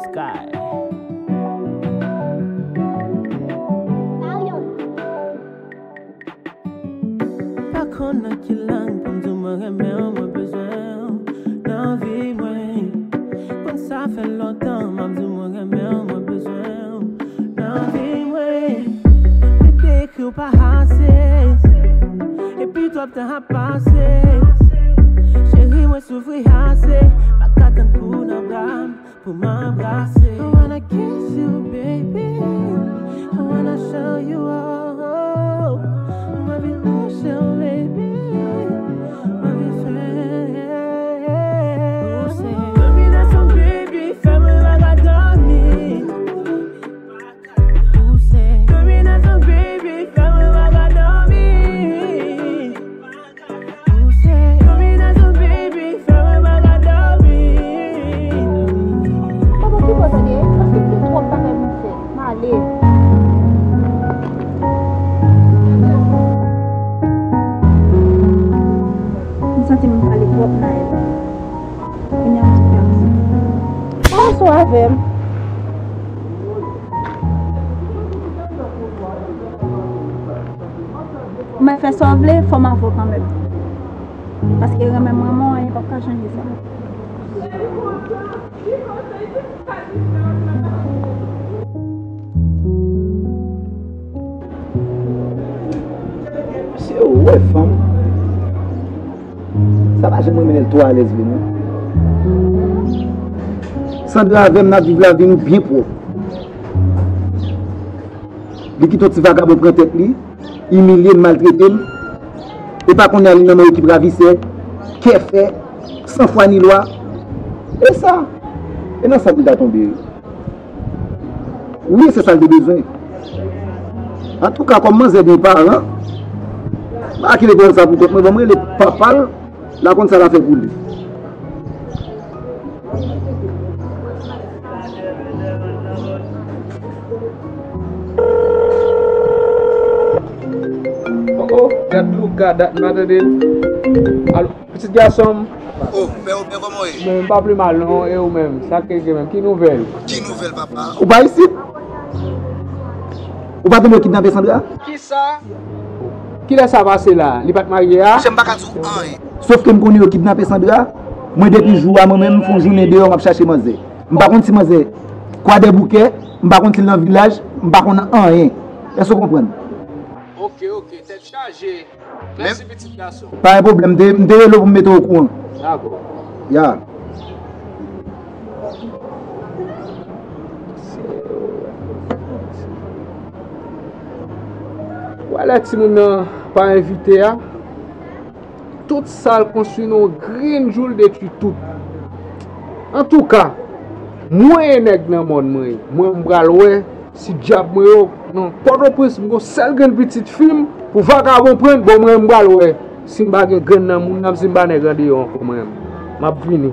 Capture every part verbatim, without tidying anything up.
Sky. Pa konn nan ki lang pou m di w mwen renmen w, mwen bezwen w nan vi mwen. Konn sa fè lontan m ap di w mwen renmen w, mwen bezwen w nan vi mwen. Mwen te ekri w pa ase, epi twòp tan ap pase. Cheri, mwen soufri ase, pa ka tann pou w nan bra m. Pou m anbrase. I wanna kiss you, baby. I wanna show you all. M anvi touche w, baby. M anvi fè. Ou se dominasyon, baby, fè mwen pa ka dòmi. Ou se dominasyon, baby, fè mwen pa ka dòmi. Ou se dominasyon, baby, fè mwen pa ka dòmi. Papa, ki bò tande? Paske m gen twòp bagay pou m fè. M ale. M santi m pale twòp, Naël. Kounye a, m ti pèdi. Kòman w avè m? Ou mèt fè sa w vle, fò m avè w kanmenm. Paske renmen m renmen w, anyen p ap ka chanje sa. Se ou wè fanm. Sa pa janm renmen l twò alèz vre non. Sandra avè m n ap viv lavi nou byen pwòp. Li kite yon ti vagabon pran tèt li, imilye m, maltrete m. E pa konnen li nan men ekip ravisè, kè fè, san fwa ni lwa. E sa, e nan sa pou l ta tonbe. Wi, se sa l te bezwen. Antouka, kòm manzè gen paran, m pa kite pran sa pou kont mwen, ban m rele papa l, l a konn sa l a fè pou li. Oh, oh, gad louka, dat m pa tande l. Alo. Pitit gason m. Oh, pè Obè, kòman w ye? Mwen, m pa pli mal non, e ou menm? Sa k gen menm? Ki nouvèl? Ki nouvèl, papa? Ou pa isit? Ou pa tande yo kidnape Sandra? Kisa? Kilè sa pase la? Li pa t marye a? Monchè, m pa ka di w anyen. Sof ke m konnen yo kidnape Sandra. Mwen, depi jou a, mwen menm, m fè yon jounen deyò, m ap chache manzè. M pa konn si manzè Kwadèboukè, m pa konn si l nan vilaj, m pa konn anyen. Èske w konprann? Ok, ok, tèt chaje. Mèsi, pitit gason. Pa gen pwoblèm, m te, m te rele w pou m mete w okouran. Dakò. Ya. Wè lè timoun nan pa envite a. Tout sa l konstwi nan yon grenn jou, l detwi tout. Antouka, mwen e nèg nan mòn mwen, mwen m pral wè si dyab mwen yo nan Pòtoprens, m gon sèl grenn pitit fi m pou vagabon pran, bon, mwen m pral wè si m pa gen grenn nan moun nan, si m pa nèg andeyò ankò mwen menm. M ap vini.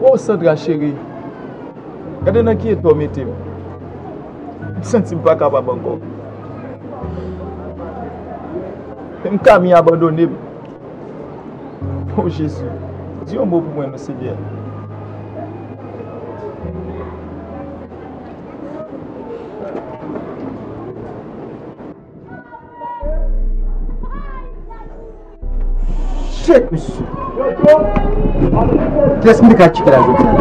Oh, Sandra cheri, gade nan ki eta w mete m. M santi m pa kapab ankò. Menm Kami abandone m. Oh Jezi, di yon mo pou mwen non Senyè. Shit, mesye. Kiyès m te ka tcheke la jodi a?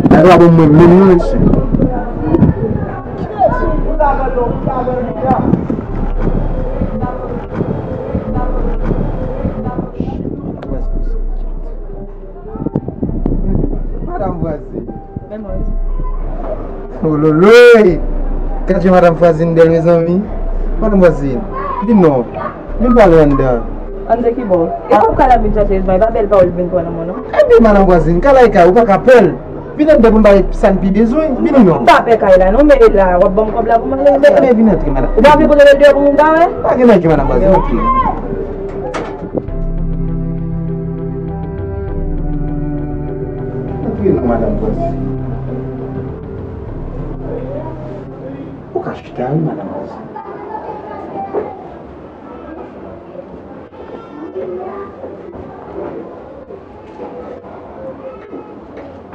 Bagay la bon mwen menm non, mesye. Madanm vwazin. Ololoy! Gad jan madanm vwazin bèl, mezanmi. Madanm vwazin, vin non. Vin pale anndan. Anndan ki bò? E kòb kay la vin chache, Ismaël, pa bèl pawòl vin pran nan men w non. Ebyen, madanm vwazin, kay la e kay ou, pa ka pè l. Vin anndan pou m ba w sa n pi bezwen. Vin non. M pa pè kay la non, men la, w ap ban m kòb la pou m ale anndan. Ebyen, vin antre, madanm. Ou pa vle pote l deyò pou moun ta wè? Pa gen nèg, madanm vwazin, antre. Antre non, madanm vwazin. Ou ka chita wi, madanm vwazin.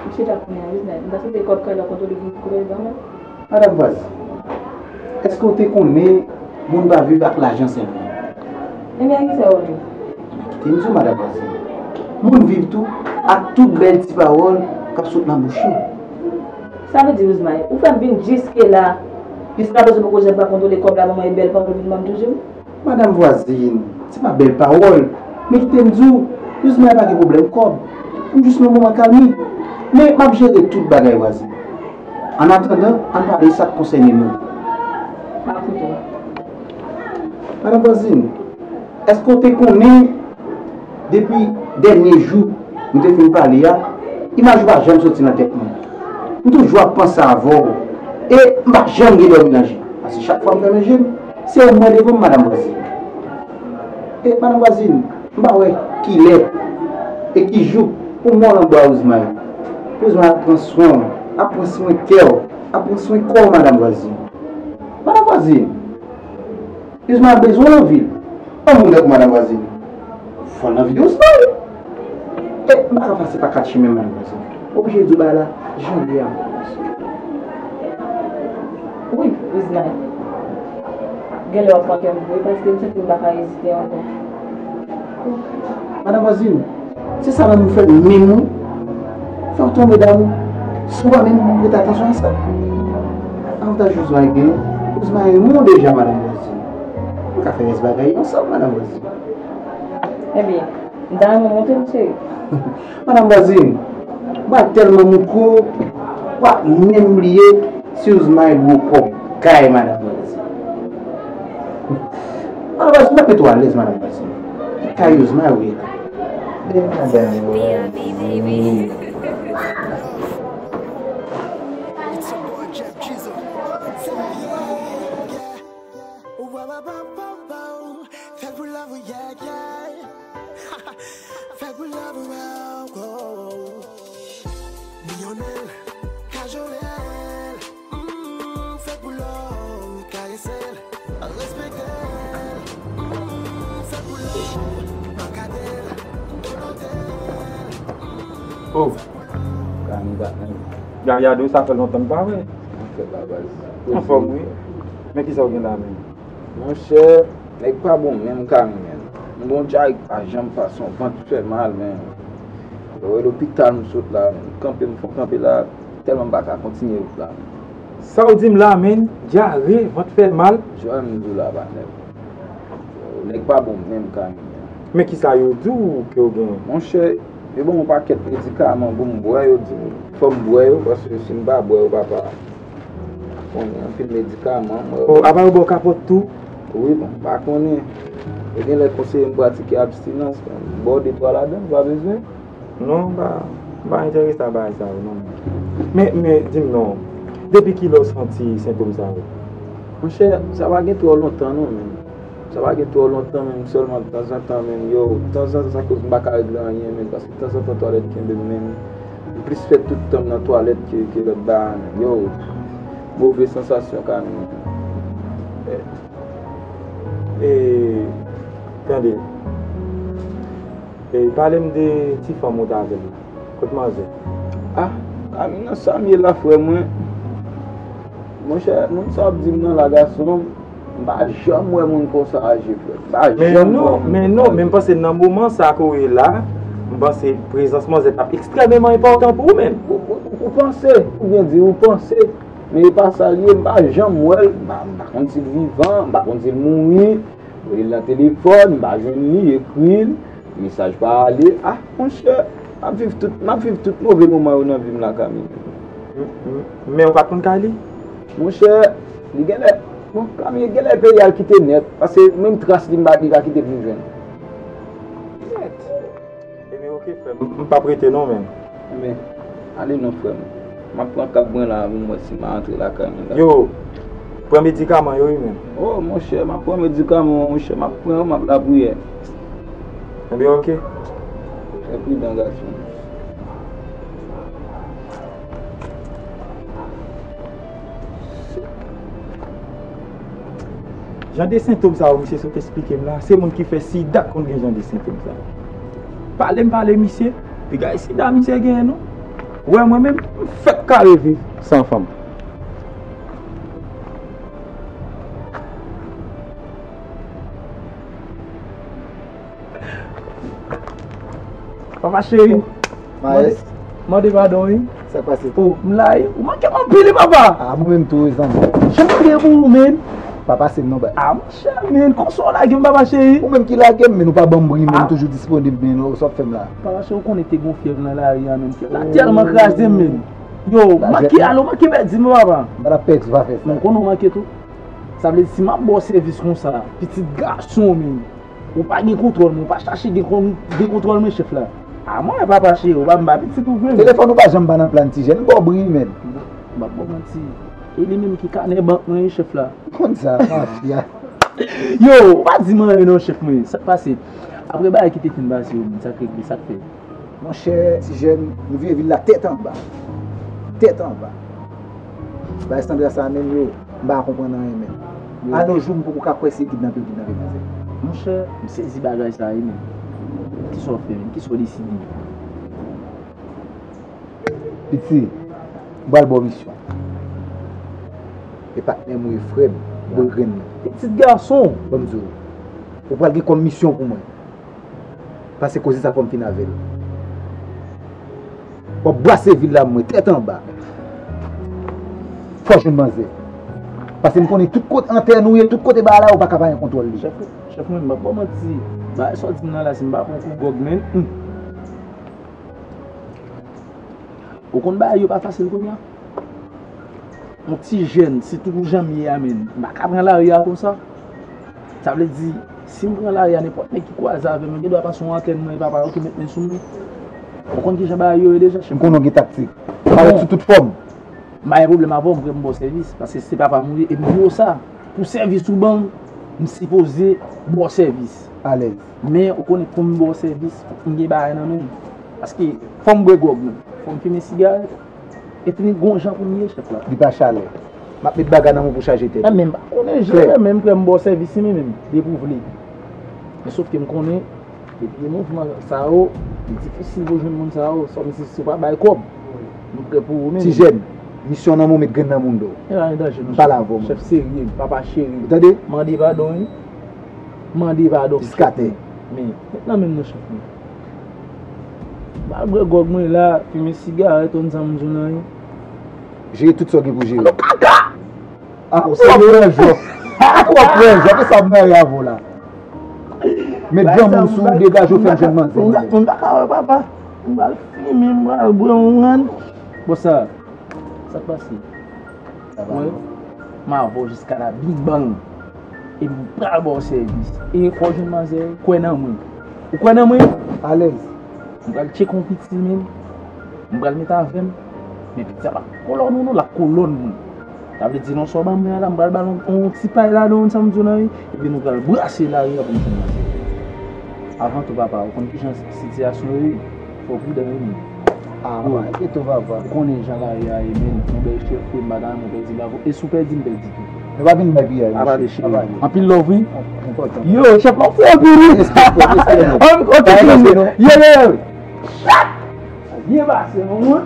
M chita kounye a wi, men m ta swete kòb kay la kontwole pou kote l ban mwen. Madanm vwazin, èske w te konnen moun pa viv ak lajan sèlman? Ebyen, a ki sa yo viv? Kite m di w, madanm vwazin. Moun viv tou ak tout bèl ti pawòl k ap sot nan bouch yo. Sa vle di, Rosemary, ou fè m vin jiske la, jiska prezan poko janm pa kontwole kòb la, ban mwen e bèl pawòl ou vin ban m toujou? Madanm vwazin, se pa bèl pawòl, men kite m di w, Rosemary pa gen pwoblèm kòb. M jis nan moman kalmi. Men m ap jere tout bagay, vwazin. Annatandan, ann pale sa k konsène nou. M ap koute w. Madanm vwazin, èske w te konnen depi dènye jou nou te fin pale a, imaj ou pa janm soti nan tèt mwen? M toujou ap panse avè w e m pa janm gen dòmi nan je m. Paske chak fwa m fèmen je m, se ou m wè devan m, madanm vwazin. E madanm vwazin, m pa wè kilè e ki jou pou m wè w nan bra Rosemary. Rosemary ap pran swen w, ap pran swen kè w, ap pran swen kò w, madanm vwazin. Madanm vwazin, Rosemary bezwen w nan vi l. Ban m remèt ou, madanm vwazin. Fò l nan vi Rosemary. E m pa ka pase pa kat chimen, madanm vwazin. Oblije di w bagay la jan l ye a. Wi, Rosemary. Genlè w ap pran kè m vre, paske m santi m pa ka reziste ankò. Madanm vwazin, se sa menm ou fè menm wi. Fè w tonbe damou. Si w pa menm prete atansyon a sa. Avantaj Rosemary genyen, Rosemary renmen w deja, madanm vwazin. Nou ka fè rès bagay yo ansanm, madanm vwazin. Ebyen, m ta renmen w montre m, cheri. Madanm vwazin, m pa tèlman mouko, w ap menm bliye si Rosemary ba w kòb kay, madanm vwazin. Madanm vwazin, m ap mete w alèz, madanm vwazin. Kay Rosemary ou ye la. Madanm vwazin. Ou pa pa pa pa pa ou. Fè pou love ou, yeah, yeah. Fè pou love ou, oh, oh. Milyonè, kajolè, mm, fè pou love ou, karese l, respekte l, mm, fè pou love ou, ankadre l, donote l, mm, oh, fè pou love ou. Gayado, sa fè lontan m pa wè. Anfòm, wi. Men kisa w gen la menm? Monchè, nèg pa bon menm, Kami, menm. M gon dyare k pa janm pase, yon vant fè mal, menm. Lè w wè lopital m sot la, menm. Kanpe m fon kanpe la, tèlman m pa ka kontinye wout la, menm. Sa w di m la, menm? Dyare, vant fè mal? Jwè m di w la, patnè. Nèg pa bon menm, Kami, menm. Men kisa yo di w ke w gen? Monchè, yo ban m yon pakèt medikaman pou m bwè, yo di m fò m bwè yo, paske si m pa bwè yo, papa, konnen anpil medikaman, mwen. O, apa yo ba w kapòt tou? Wi, bon, m pa konnen. Yo genlè konseye m pratike abstinans, m ba w de twa ladan, ou pa bezwen? Non, m pa, m pa enterese a bagay sa yo, non. Men, men, di m non, depi kilè w santi sentòm sa yo? Monchè, sa pa gen twò lontan, non, men. Sa pa gen twò lontan, men sèlman tanzantan, men, yo, tanzantan, sa koz m pa ka regle anyen, men, paske tanzantan twalèt kenbe m, men. M plis fè tout tan m nan twalèt ke, ke lòt bagay, men. Yo, move sansasyon, Kami. E, tande. E, pale m de ti fanm ou t avè l la. Kot manzè? Ah, Kami, nan sa m ye la, frè mwen. Monchè, moun sa ap di m nan la, gason, M pa janm wè moun konsa aji, frè. M pa janm wè moun konsa aji. Men non, men non, men m panse nan moman sa ke w ye la, m panse prezans manzè t ap ekstrèmeman enpòtan pou ou menm. Ou, ou, ou panse, ou byen di, ou panse. Men e pa sa l ye, m pa janm wè l, m pa, m pa konn si l vivan, m pa konn si l mouri. M rele l nan telefòn, m pa jwenn li, ekri l, mesaj pa ale. Ah, monchè, m ap viv tout, m ap viv tout move moman yo nan vi m la, Kami. M, m, men ou pa t konn Kali? Monchè, li genlè, bon, Kami genlè peyi a l kite nèt, paske menm tras li m pa, li pa kite pou m jwenn. Nèt. Ebyen, oke, frè m. M p ap rete non, menm. Ebyen, ale non, frè m. M ap pran kab mwen la pou m wè si m a antre lakay mwen la. Yo, pran medikaman yo, wi, menm. Oh, monchè, m ap pran medikaman, monchè, m ap pran yo, m ap lapriyè. Ebyen, oke. Fè pridan, gason. Jan de sentòm sa yo misye sot esplike m la, se moun ki fè sida k konn gen jan de sentòm sa yo. Pale m pale misye, piga e sida misye genyen non. Ou wè mwen menm, m fèk kare viv san fanm. Papa cheri. Maes. Mande, mande padon, wi. Sa k pase? Oh, m la, wi. Ou manke m anpil, wi, papa. Ah, mwen menm tou, wi, zanmi. Jan m priye pou ou, menm. Pa pase m non, ba. Ah, monchè, menm, konsa w lage m, papa cheri. Ou menm ki lage m, menm, ou pa ban m bri, menm, ou toujou disponib, menm, ou sa w ap fè m la. Papa cheri, ou konnen te gon fyèv nan lari a, menm. Fyèv la tèlman kraze m, menm. Yo, manke ale, ou manke pèdi m, papa. M pa t ap pèdi, ou pa fè sa. Non, konnen ou manke tou. Sa vle di, si m ap ba w sèvis konsa, pitit gason, menm. Ou pa gen kontwòl mwen, ou pa chache gen kon-, gen kontwòl mwen, chèf la. A mwen, papa cheri, ou pa m ba pitit ou vre, men. Telefòn ou pa janm pa nan plan ti jèn, m ba w bri, menm. M p ap ba w manti. E li menm ki kanè bank mwen, wi, chèf la. Konn sa, mafya. Yo, ou pa di m anyen non, chèf mwen. Sa k pase? Apre bagay ki te fin pase yo, menm, sa k regle, sa k fèt? Monchè, ti jèn, nou vye vil la tèt anba. Tèt anba. Bay Sandra sa menm yo, m pa konprann anyen menm. Anojou, m poko ka kwè se kidnape yo kidnape manzè. Monchè, m sezi bagay sa wi menm. Kisa w fè menm? Kisa w deside? Piti, m pral ba w misyon. E patnè m ou ye, frè m, bò grenn mwen. Pitit gason. Ban m di w. Ou pral gen kòm misyon pou mwen. Pase koze sa fò m fin avè l. W ap brase vil la mwen, tèt anba. Fò w jwenn manzè. Pase m konnen tout kote antèn ou ye, tout kote bagay la, ou pa ka pa gen kontwòl li. Chèf, chèf mwen, m ap ba w manti. Bagay sa w di m nan la, si m pa pran kou gòg, menm. Ou konn bagay yo pa fasil kounye a? Yon ti jèn, sitou jan m ye a, menm, m pa ka pran lari a konsa. Sa vle di, si m pran lari a, nenpòt nèg ki kwaze avè m, yo gen dwa pase yon antèn mwen, e papa yo ki met men sou mwen. Ou konn kijan bagay yo ye deja, chèf? M konnen w gen taktik. Parèt sou tout fòm. M pa gen pwoblèm avè w, m prè pou m ba w sèvis, paske se papa m ou ye, e m di w sa. Pou sèvis ou ban m, m sipoze ba w sèvis. Alèz. Men, ou konnen, pou m ba w sèvis, fòk m gen bagay nan men m. Paske fò m bwè gwòg, menm. Fò m fimen sigarèt. Epi gon jan pou m ye, chèf la. Li pa chalè. M ap met bagay nan men w pou chaje tèt ou. Men m pa konnen jere, men m prè m ba w sèvis, si men menm, depi w vle. Men sòf ke m konnen, depi mouvman sa yo, li difisil pou jwenn moun sa yo, sòf si, si w pa bay kòb. M prè pou ou menm. Ti jèn, misyon nan men w, met grenn nan men w. E pa gen danje non, chèf. M pale avè w, mwen. Chèf serye, papa cheri. Ou tande? Mande padon, wi. Mande padon. Jiskatè. Men, met nan men m non, chèf mwen. M al bwè gwòg mwen la, fimen sigarèt, konn sa m di w nan wi. Jere tout sa w gen pou jere. Alo kaka! Ah, ou serye? Ou ap pran jòf. Ou ap pran jòf, e sa m mare avè w la. Met granmoun sou ou, degaje w, fè m jwenn manzè. M pa ka wè papa. M pral fimen, m pral bwè yon rann. Bon, sa, sa k pase? Mwen, m avè w jiska la big bang. E m pral ba w sèvis. E fò w jwenn manzè, kwè nan mwen. Ou kwè nan mwen? Alèz. M pral tcheke yon piti menm. M pral met avè m. Men piti a p ap kolòn ou non, l ap kolòn mwen. Sa vle di non, sa w ban mwen an la, m pral ba l yon, yon ti pay ladan, sa m di w la wi. Epi nou pral brase lari a pou n jwenn manzè. Avan tou papa, ou konn kijan sitiyasyon yo ye, fò w pridan wi menm. Ah, mwen enkyete w papa. Ou konnen jan lari a ye menm, yon bèl chèf wi, m pa ta renmen w pèdi bravo. E si w pèdi, m pèdi tou. Nou pa vin bay piyay, mesye. Anpil love wi. Yo, chèf la, w fè anpil wi. Respè, respè, respè. Anpil, ok, yo, yo, yo. Byen pase non mwen.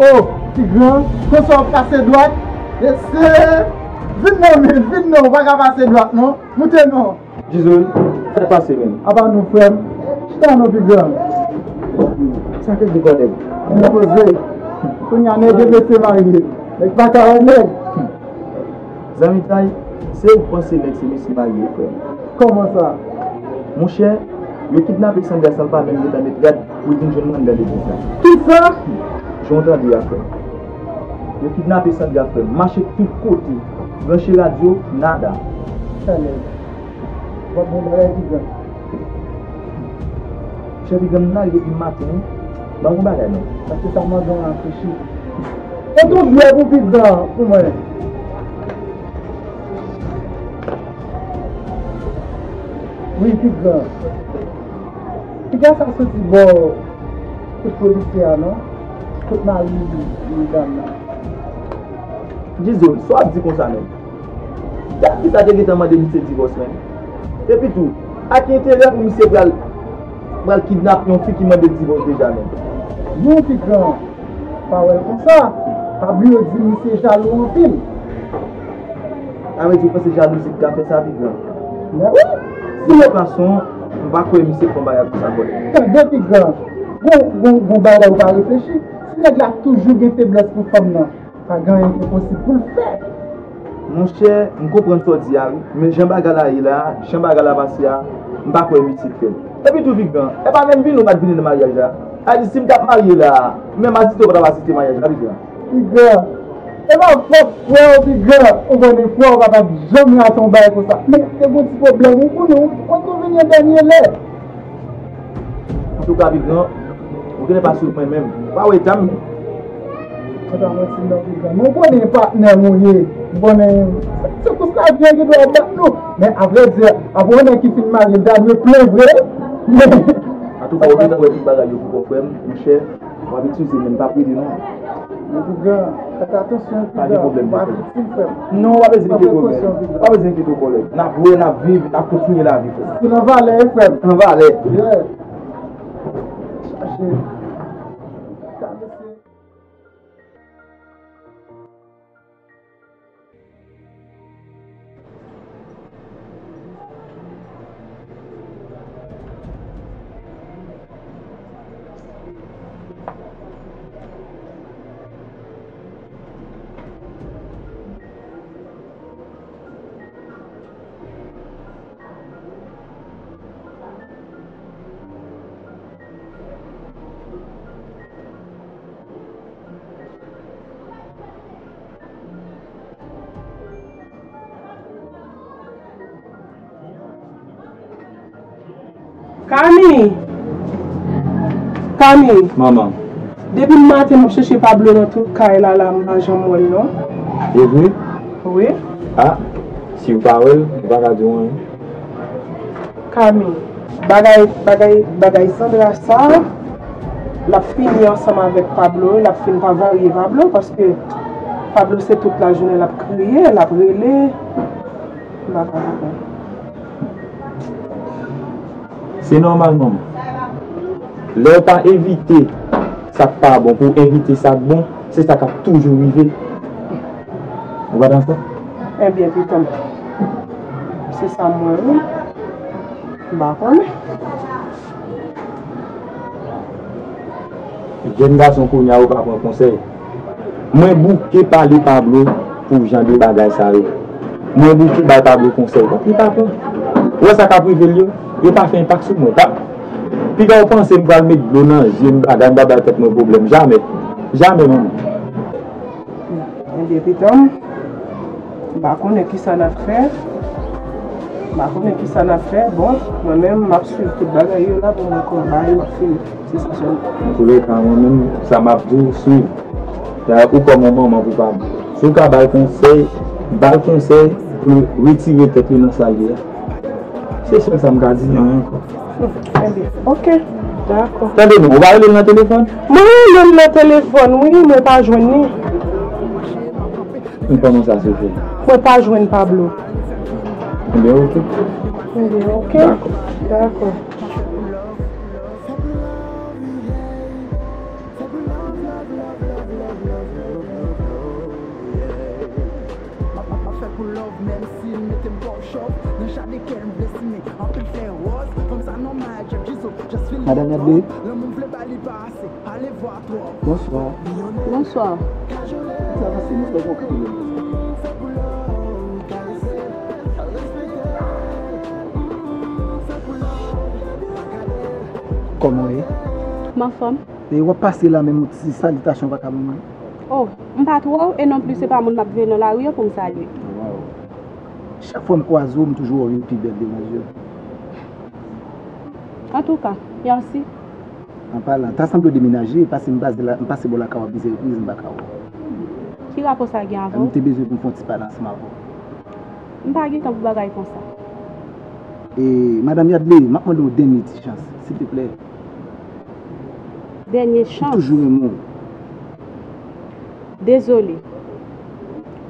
Oh, ti gran, konsa w ap pase dwat? Mesye, vin non, men, vin non, ou pa ka pase dwat non. Moute non. Jizoul, sa k pase menm? Apa non, frè m. Chita non, pi gran. Sa k rive kò nèg? Li poze. Kounye a nèg e mesye marye. Nèg pa ka wè nèg. Zanmitay, se ou k panse nèg se mesye marye, frè m. Kòman sa? Monchè, yo kidnape Sandra san l pa menm gentan met rad pou l vin jwenn mwen anndan legliz la. Kisa? Jan w tande a, frè m. Yo kidnape Sandra, frè m. Mache tout kote. Branche radyo, nada. Talè. W ap gen bagay ki gran. Chè pi gran, m nan depi maten wi. Ban m yon bagay non. Paske sa mande yon reflechi. Oto byen pou pi gran pou mwen. Wi, pi gran. Piga sa soti bò kot polisye a non? Kot mari dam nan? Jizoul, sa w ap di konsa menm? Gad kisa te gentan mande misye divòs menm. Epi tou, a ki enterè pou misye pral, pral kidnape yon fi ki mande divòs deja menm? Non, pi gran, pa wè l konsa. Pa bliye w di misye jalou anpil. Sa vle di w panse jalouzi ki ka fè sa, pi gran? Men wi. De tout fason, m pa kwè misye fè yon bagay konsa ankò. Tande, pi gran, gon, gon, gon bagay ou pa reflechi. Si nèg la toujou gen feblès pou fanm nan, pa gen anyen ki enposib pou l fè. Monchè, m konprann sa w di a wi, men jan bagay la ye la, jan bagay la pase a, m pa kwè misye t fè l. Epi tou, pi gran, e pa menm vini ou pa t vini nan maryaj la. A di, si m t ap marye la, menm asiste ou pa t ap asiste maryaj la, pi gran. Pi gran, e pa fòt frè w, pi gran. Ou konnen frè w pa t ap janm rate yon bagay konsa. Men te gon ti pwoblèm, ou konnen, ou konn nou vini an dènye lè. Antouka, pi gran, ou genlè pa sou mwen menm. Ou pa wè dam? Mwen pa manti non, pi gran. Men ou konnen e patnè m ou ye. Ou konnen se kous lavi an ki dwe ap bat nou. Men avrèdi, apre yon nèg ki fin marye, dam yo plen vre. Antouka, ou gentan wè tout bagay yo pou kò, frè m, monchè. W ap eskize, men m p ap rele non. Men pi gran, fè atansyon, pi gran. Pa gen pwoblèm, pi gran. W a viktim, frè m. Non, w ap eskize, pi gran. W ap eskize, pi gran. W ap eskize, pi gran. N ap wè, n ap viv, n ap kontinye lavi, frè m. Se nan valè, wi, frè m. Nan valè. Yeah. Chache. Kami! Kami! Manman. Depi maten m ap chèche Pablo nan tout kay la, la m pa janm wè l non. E vre? Wi. A, si w pa wè l, m pa ka di w anyen. Kami, bagay, bagay, bagay Sandra sa, l ap fini ansanm avèk Pablo, l ap fin pa varye Pablo, paske Pablo se tout lajounen l ap kriye, l ap rele. M pa ka konprann. Se nòmal, manman. Lè w pa evite sa k pa bon pou w envite sa k bon, se sa k ap toujou rive. Ou pa dakò? Ebyen, pitit, se sa m wè wi. M pa konnen. Jèn gason kounye a, ou pa pran konsèy. Mwen bouke pale Pablo pou jan de bagay sa yo. Mwen bouke bay Pablo konsèy. Donk, li pa pran. Ou wè sa k ap rive l yo? Yo pa fè enpak sou mwen. Pa, piga w panse m pral met dlo nan je m, bagay, m pral bay tèt mwen pwoblèm. Jamè. Jamè, manman. Ebyen, pitit, m pa konnen kisa n ap fè. M pa konnen kisa n ap fè. Bon, mwen menm, m ap swiv tout bagay yo la pou mwen konn bagay yo ap fini. Se sa sèlman. Antoulèka, mwen menm, sa m ap di w, swiv. Dayè, ou kòm yon manman pou pa m. Si w ka ba l konsèy, ba l konsèy pou l retire tèt li nan sa l ye a. Se sèl sa m ka di, anyen ankò. Ebyen, oke, dakò. Tande non, ou pa rele l nan telefòn? Mwen rele l nan telefòn, wi, mwen pa jwenn li. Men kòman sa se fè? Mwen pa jwenn Pablo. Ebyen, oke. Ebyen, oke. Dakò. Dakò. Fè pou love, yeah. Fè pou love, love, love, love, love. Madanm Yadley. Bonswa. Bonswa. Sa pase, nou fè bon kriye. Kòman w ye? M anfòm. E w ap pase la menm yon ti salitasyon pa ka ban mwen? Oh, m pa twò, e non plis se pa moun m ap veye nan lari an pou m salye. Waw. Chak fwa m kwaze w, m toujou wè w vin pi bèl devan je m. Antouka, mèsi. An palan, ta sanble w demenaje, paske m pase la, m pase bò lakay w a plizyè repriz, m pa ka wè w. Ki rapò sa gen avè w? M te bezwen pou m fè yon ti pale ansanm avè w. M pa gen tan pou bagay konsa. E, Madanm Yadley, m ap mande w yon dènye ti chans, silteplè. Dènye chans. M toujou renmen w. Dezole.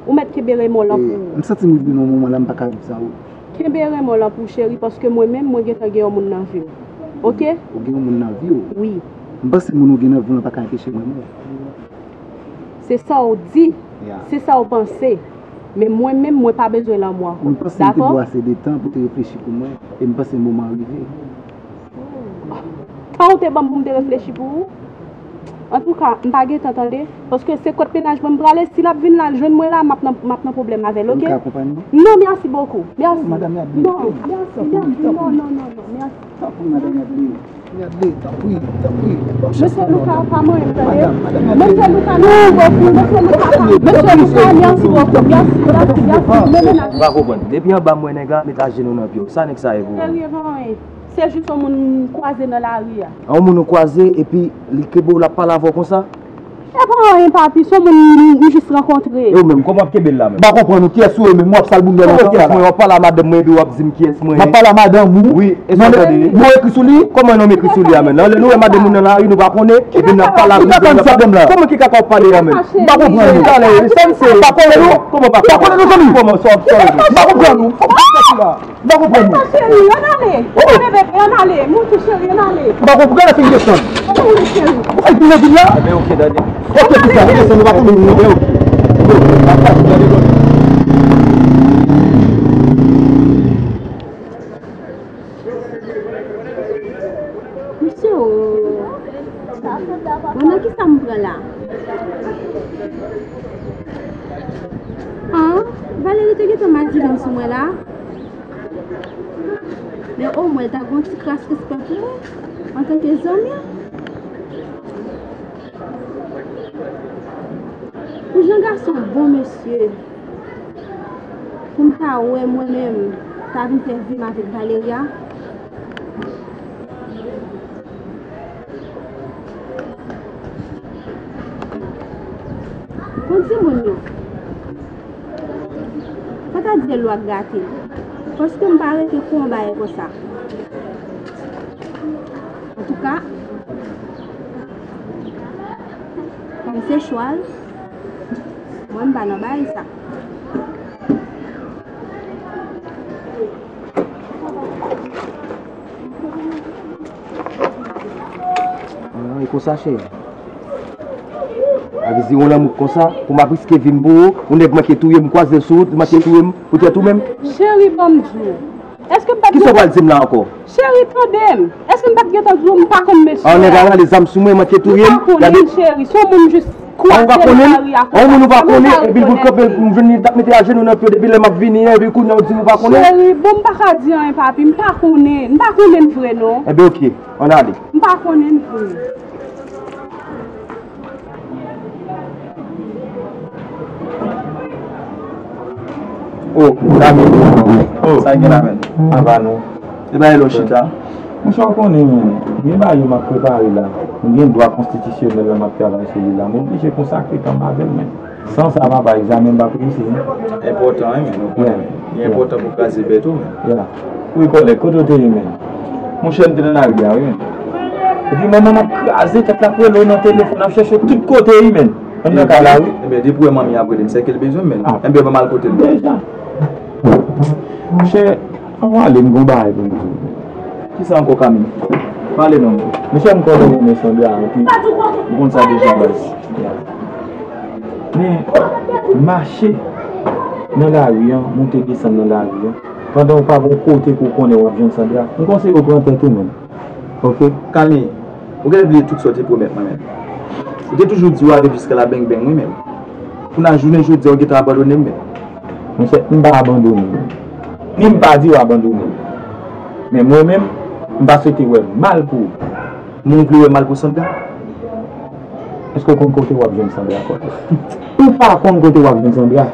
Ou mèt kenbe renmen w lan pou ou. M santi m rive nan yon moman la, m pa ka viv san ou. Kenbe renmen w lan pou ou, cheri, paske mwen menm, mwen gentan gen yon moun nan vi m. Oke? Ou gen yon moun nan vi w? Wi. M panse moun ou gen nan vi w lan pa ka anpeche m renmen w. Se sa w di, se sa w panse. Men mwen menm, mwen pa bezwen lanmou ankò. M panse m te ba w ase de tan pou te reflechi pou mwen, e m panse moman an rive. Tan ou te ban m pou m te reflechi pou ou? Antouka, m pa gen tan tande, paske se kot mennaj mwen m prale, si l ap vin la, l jwenn mwen la, m ap nan, m ap nan pwoblèm avè l, oke? M ka akonpanye w? Non, mèsi bokou. Mèsi. Madanm Yadley. Non, mèsi, mèsi. Non, non, non, non, mèsi. Tanpri, Madanm Yadley. Yadley, tanpri, tanpri. Mesye Louka pa manyen m tande. Mesye Louka, mèsi bokou. Mesye Louka pa, mesye Louka, mèsi bokou. Mèsi, mèsi, mèsi. Men mennaj. M pa konprann. Depi anba m wè nèg la, met ajenou nan pye w. Sa nèg sa ye pou ou? Serye, pa anyen. Se jis yon moun m kwaze nan lari a. Yon moun ou kwaze epi li kenbe w, l ap pale avè w konsa? E pa anyen, papi, se yon moun m, m jis rankontre. E ou menm, kòman w ap kenbe l la menm? M pa konprann ou, kiyès ou ye menm? W ap sal bounda nan kòman kiyès mwen? W ap pale a madanm mwen epi w ap di m kiyès mwen ye? M ap pale a madanm ou? Wi, e sa w tande? Non, non ekri sou li? Kòman non m ekri sou li a menm? Nan lè nou wè madanm moun nan lari, nou pa konnen, epi n ap pale a madanm la. Kòman ki kaka w ap pale a menm? M pa konprann ou. Sa m se? Pa konnen nou? Kòman pa konnen? Pa konnen nou, zanmi? Kòman sa w ap pale? M pa konprann ou. Fòk ou fè sila. M pa konprann nou. Cheri, ann ale. Ann ale, bebe, ann ale. Moutou cheri, ann ale. M pa konprann, gade figi desann. Ann ale, cheri. Ou fè vin nan vil la? Ebyen, oke, tande. Oke, kisa? Vin desann, nou pa konn moun, non? Ebyen, oke. Mesye, o. Bon, nan kisa m pran la? An, Valery te gentan madivan sou mwen la. Men omwen, l ta gen yon ti kras respè pou mwen, antanke zanmi. Pou jan gason bon, mesye, pou m ta wè mwen menm, ta vin fè vi m avèk Valeria. Bon, timoun yo. Fò ta di lwa gate. Paske m pa rete pou yon bagay konsa. Antouka, kòm se chwa l, mwen m pa nan bagay sa. Ah, e konsa, cheri. Ak ziwon lanmou konsa, pou m ap riske vi m pou ou, yon nèg manke touye m, kwaze l sou wout, li manke touye m, poutèt ou menm. Cheri, ban m di w. Èske m pa t... Kisa w pral di m la ankò? Cheri, tande m. Èske m pa t gentan di w m pa konn mesye a? An nèg al rale zam sou mwen, manke touye m. Ou pa konnen l, cheri. Se yon moun jis kwaze nan lari a konsa. An, ou pa konnen? An, yon moun ou pa konnen, epi l vin kanpe, m jwenn li t ap mete ajenou nan pye w depi lè m ap vini an, epi kounye a w di m ou pa konnen? Cheri, bon, m pa ka di anyen, papi. M pa konnen. M pa konnen l vre, non. Ebyen, oke. Ann ale. M pa konnen l vre. Oh, Dami. Oh, sa gen la menm? Apa nou? E bagay lò chita. Monchè, w konnen, men, gen bagay yo m ap prepare la. M gen dwa konstitisyonèl la, m ap travay sou li la. M oblije konsakre tan m avè l, men. San sa, papa, egzamen m p ap reyisi, non. Enpòtan, wi, men, nou konnen, men. Li enpòtan pou kraze bèt ou, men. Wi, kòlèg, kote w te ye, men? Monchè, m te nan lari a, wi, men. Epi manman m ap kraze tèt l, ap rele w nan telefòn, ap chèche w tout kote, wi, men. Ann nan kay la, wi. Ebyen, depi w wè manmi ap rele m, se ke l bezwen m, men. Ah. Ebyen, ban m al kote l. Deja. Monchè, ann ale, m gon bagay pou m di w. Kisa ankò, Kami? Pale non. Monchè, m konnen w renmen Sandra anpil. M konn sa deja, baz. Men, mache nan lari an, monte desann nan lari an, Pandan ou pa gon kote ke w konnen w ap jwenn Sandra, m konseye w pran tèt ou menm. Oke? Kane, ou genlè bliye tout sa w te pwomèt mwen menm. Ou te toujou di w avè m jiska la beng beng, wi menm. Kounye a jounen jodi a, ou gentan abandone m menm. Monchè, m pa abandone w. Ni m pa di w abandone m. Men mwen menm, m pa swete wè mal pou ou. Men w vle wè mal pou Sandra? Èske w konn kote w ap jwenn Sandra, kòlè? Ou pa konn kote w ap jwenn Sandra?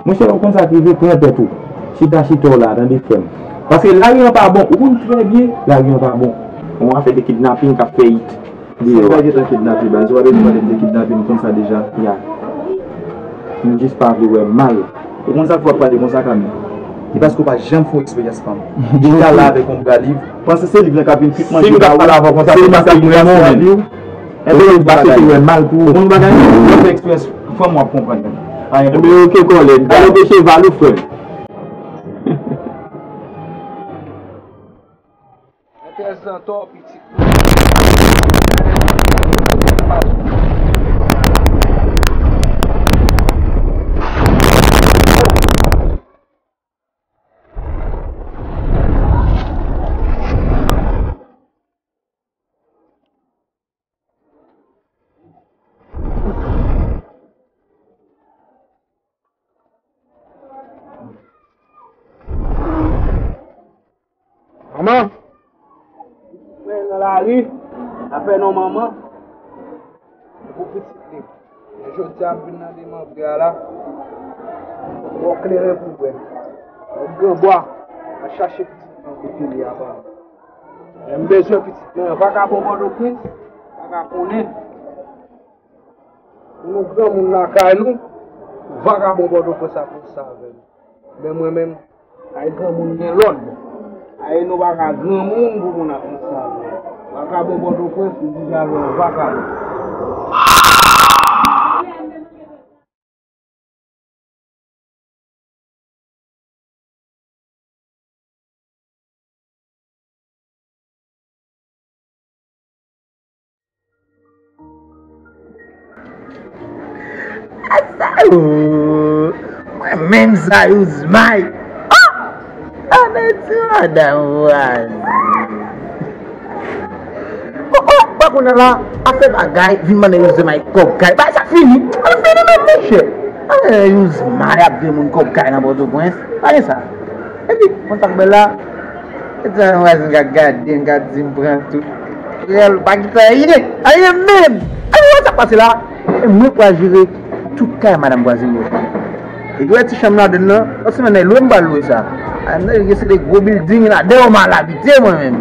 Monchè, ou konn sa k rive, pran tèt ou. Chita chita w la, tande frè m. Paske lari an pa bon. Ou konn trè byen, lari an pa bon. Yon afè de kidnaping k ap fè it deyò a. Sandra gentan kidnape, baz. Ou pa bezwen pale m de kidnaping, m konn sa deja. Ya. M jis pa vle wè mal. Ou konn sa k fè w ap pale konsa, Kane? Se paske w pa janm fè yon eksperyans fanm. Chita la avèk yon bra liv. Panse se liv lan k ap vin kwit manje ba ou. Si m t ap pale avè w konsa, se paske m renmen w menm. Ebyen, ou pa swete wè mal pou ou. Ou konn bagay, ou fè eksperyans fanm, w ap konprann. Ebyen, oke, kòlè. Galope cheval ou, frè m. Mèt Zantò, pitit mwen. Manman! Mwen nan lari, afè non manman, pou pitit li. Men jodi a m vin nan demanbre a la, bò kleren pou bwè. Nan gran bwa, al chache pitit mwen kote li apa. Men m bezwen pitit mwen, vakabon Pòtoprens, pa ka konnen. Nou granmoun lakay nou, vakabon Pòtoprens ap fè sa avè nou. Men mwen menm, ay granmoun gen lòd. Ay nou pa ka granmoun pou moun ap fè sa avè nou. Vakabon Pòtoprens, m di sa avè w, vakabon. Asa ou! Mwen menm sa Youzmay. Oh! Ann di madanm vwazen. Oh, oh, pa konnen la, afè bagay, vin mande Youzmay kòb kay. Bagay sa fini. Al fini menm, monchè. Ann Youzmay ap vin moun kòb kay nan Pòtoprens. Pa gen sa. Epi, konn sa k bèl la? Epi madanm vwazen ka gade m, ka di m pran tout. Rèl, pa kite anyen. Anyen menm. Ann wè sa k pase la. E mwen pral jere tout kay madanm vwazen yo. Epi wè ti chanm ladann nan, yon semèn nan, lwe m pral lwe sa. Ann gen se de gwo bilding ladan yo m al abite mwen menm.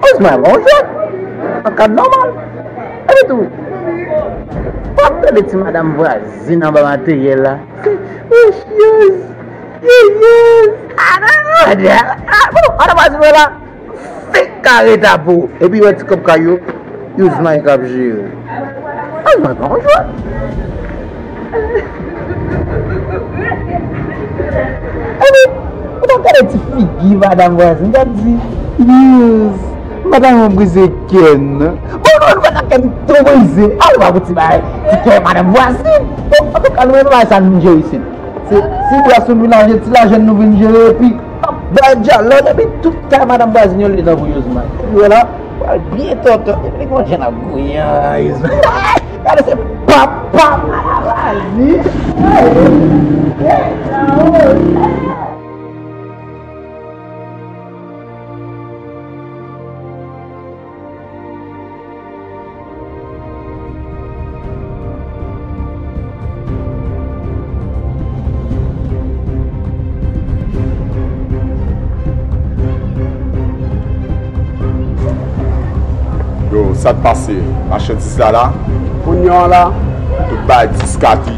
Ozman, bon jwèt. An kad nòmal. Epi tou, w ap tande ti madanm vwazen anba materyèl la. Se, oh, youz, youz, youz. Ah, non, non, non. Ah, bon, madanm vwazen mwen la. Fèk kare ta pou. Epi wè ti kòb kay yo, Youzmay k ap jere. Youzmay pa yon jwèt. Epi, ou t ap gade ti figi madanm vwazen, t ap di, Youz, madanm ou brize kè m, non. Bon, non, nou pa t ap kè m tou brize. Al, ou pa pou ti bagay, ti kè madanm vwazen. Bon, antouka, nou menm bagay sa nou jere isit. Se ti bwa sou nou vin achte ti lajan nou vin jere, epi bay dyalòg, epi tout kay madanm vwazen yo li nan pou Youzmay. Epi wè la, pral byen tòtò. Epi li gon jan ap gouye an Youzmay. Gade se pap, pap, madanm vwazen. Yo, sa k pase? Machandiz la la? Kounye a la, tout bagay diskati.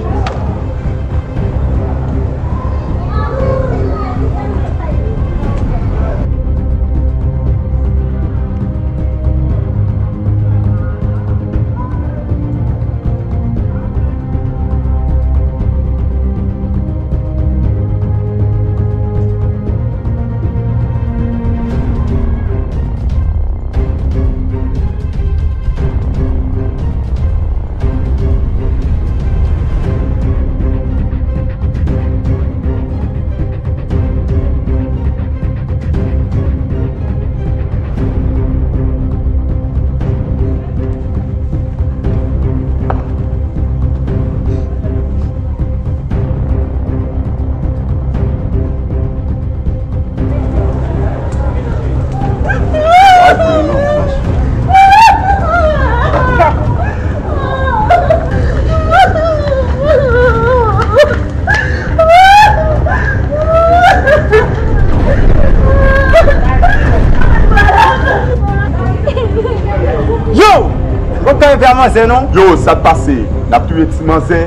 Envè manzè non. Yo, sa t pase? N ap touye ti manzè.